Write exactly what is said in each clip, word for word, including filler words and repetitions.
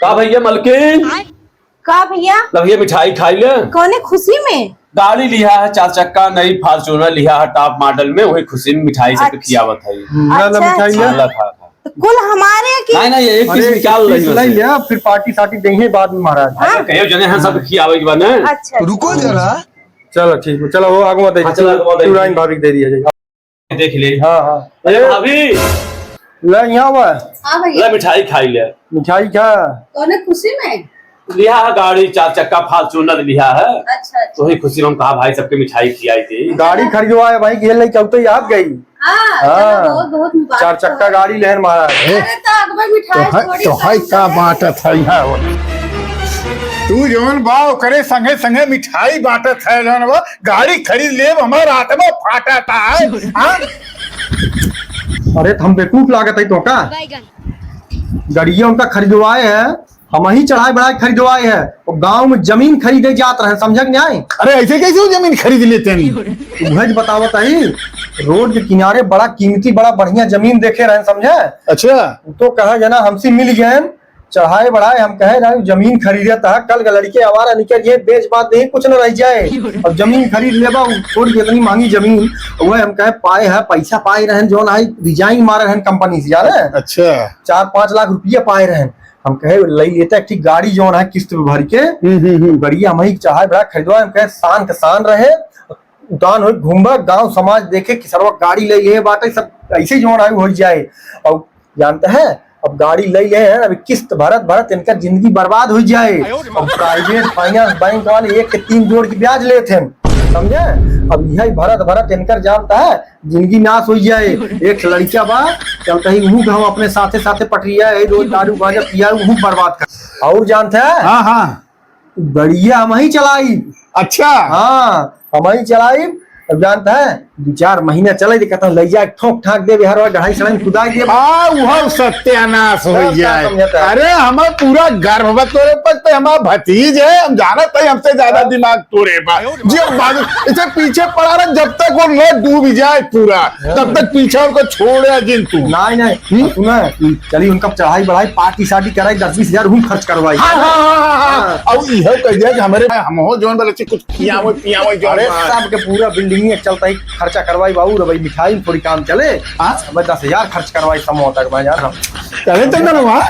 का भइया मलकिन? का भइया? ला भइया मिठाई खाइ ले। कौने खुशी में? गाड़ी लिहा है, चार चक्का नई Fortuner लिहा है, top model में, वही खुशी में मिठाई सबके अच्छा। खियावत है। ना, ना, अच्छा, मिठाई अच्छा। ले। ला, खा, खा। तो कुल हमारे की? नहीं, नहीं, एक piece अरे, निकाल एक piece रही ले है। लिया, फिर party साटी देंगे बाद में महाराज। हाँ? अच्छा, कहियो जने हैं सब खियावे के बाद ना। अच्छा, रुको अच्छा। जरा। चलो ठीक है, चलो वो आगवा दे हाँ, चलो, आगवा दे। शिवराइन भाभी के दे दिया जाए। देख ले। हाँ, हाँ। अरे ए, भाभी। ले यहाँ हुआ। हाँ भैया। ले मिठाई खाइ ले। मिठाई खा? कौने खुशी में? लिहा है गाड़ी, चार चक्का Fortuner लिहा है। अच्छा, अच्छा। तो वही खुशी में हम कहा भाई सबके मिठाई खियाई दे। गाड़ी खरीदवा है भाई, गेल नहीं चलते याद गई। हाँ, हाँ। चलो, बहुत, बहुत मुबारक चार चक्का हो। गाड़ी लेहन महाराज। अरे तो अगबे मिठाई तो है, थोड़ी तो है सा का बांटत है यहाँ वो? तू जौन बा ओकरे संगे संगे मिठाई बांटत है जौन बा। गाड़ी खरीद लेब, हमार आत्मा फाटत है, हाँ? अरे, त हम बेवकूफ लागत है तो का? बैगन। गड़िया उनका खरीदवाए है, हमहीं चढ़ाए बढ़ाए खरीदवाए है। वो गाँव में जमीन खरीदे जात रहे, समझे कि नहीं? अरे, ऐसे कैसे वो जमीन खरीद लेते हैं? उहे ज बतावत है, रोड के किनारे बड़ा कीमती, बड़ा बढ़िया जमीन देखे रहे, समझे? अच्छा। तो कहा जना हमसे मिल गए, चढ़ाए बढ़ाए हम कहे ना, जमीन खरीदे त कल के लड़के आवारा निकल जाए, बेच बाच दे, कुछ न रह जाए। अब जमीन खरीद लेबा, उ छोड़ के इतनी महंगी जमीन, वह हम कहे पाए है, पैसा पाए रहन, जौन आई resign मारे रहन company से, जाने? अच्छा। चार पाँच लाख रुपया पाए रहन। हम कहे, "ले लेते एक ठीक गाड़ी जौन है किस्त पे भर के, हम्म, हम्म, हम्म। गाड़ी हम ही चढ़ाए बढ़ाए खरीदवा।" हम कहे, "शान के शान रहे, उतान हो, घूमबा, गाँव समाज देखे कि सरवा गाड़ी ले लिए बाटे, सब ऐसे ही जौन है हो जाए।" और जानते हैं, अब गाड़ी ले ले हैं, अभी किस्त भरत भरत इनका जिंदगी बर्बाद हो जाए। अब private finance bank वाले एक के तीन जोड़ के ब्याज लेत हैं, समझे? अब यही भरत भरत इनकर जानता है, जिंदगी नाश हो जाए। एक लड़का बा, चलता ही उहू के हम अपने साथे साथे पटरिया है, रोज दारू गांजा पिया, उहू बर्बाद कर। और जानते हैं? हाँ, हाँ। गड़िया हम ही चलाई। अच्छा। हाँ, हम ही चलाई। अब जानता है, दो चार महीना चले, कहता हूँ, ले जाए, ठोक ठाक दे, बिहार वाला गढ़ाई सड़क कुदाई दे। हाँ, वह सत्यानाश हो जाए। अरे, हमार पूरा गर्व बा तोरे ऊपर, ते हमार भतीज है, हम जानत है, हमसे ज्यादा दिमाग तोरे बा। जी, बाबू, इसे पीछे पड़ा रहा, जब तक वो न डूब जाए पूरा, तब तक पीछे उनको छोड़े जिन तू। नहीं, नहीं, हम्म? सुना, चलिए उनका चढ़ाई बढ़ाई, पार्टी शादी कराई, दस बीस हजार हम खर्च करवाई। हाँ, हाँ, हाँ, हाँ, हाँ। हाँ। अब इहो कह दिया कि हमारे भाई हम हो जौन बोले कुछ खियावे, पियावे, जौन अरे, बात। सबके पूरा building में चलता ही खर्चा करवाई बाबू रे भाई, मिठाई में थोड़ी काम चले। हाँ? हमें दस हजार खर्च करवाई समोसा के बाजार हम। अरे, तो ना हुआ? हाँ।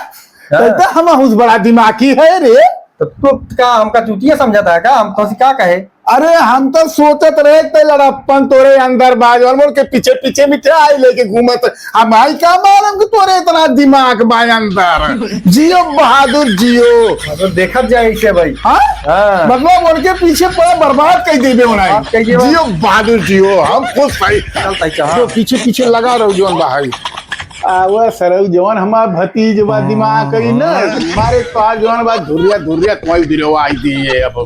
तो, तो हम हुस बड़ा दिमागी है रे। तो तू का हमका चूतिया समझता है का? हम तो का कहे? अरे, हम तो सोचत रहे ते लड़प्पन तोरे अंदर बा, जौन बोल के पीछे पीछे मिठाई लेके घूमत। हम आई का मालूम कि तोरे इतना दिमाग बा अंदर। जियो बहादुर, जियो। हाँ, तो देखत जाए इसे भाई। हाँ? हाँ। मतलब उनके पीछे पड़ा बर्बाद कर देबे उन्हें। बर्बाद कर देबे। जियो बहादुर, जियो। हम खुश भाई। चल भाई, चल। तो पीछे पीछे लगा रहो जौन भाई। आवा सरऊ जौन हमार भतीज बा, दिमाग करी ना। मारे तो आज जौन बा धुर्रिया धुर्रिया कोई दिलवाई दिए अब।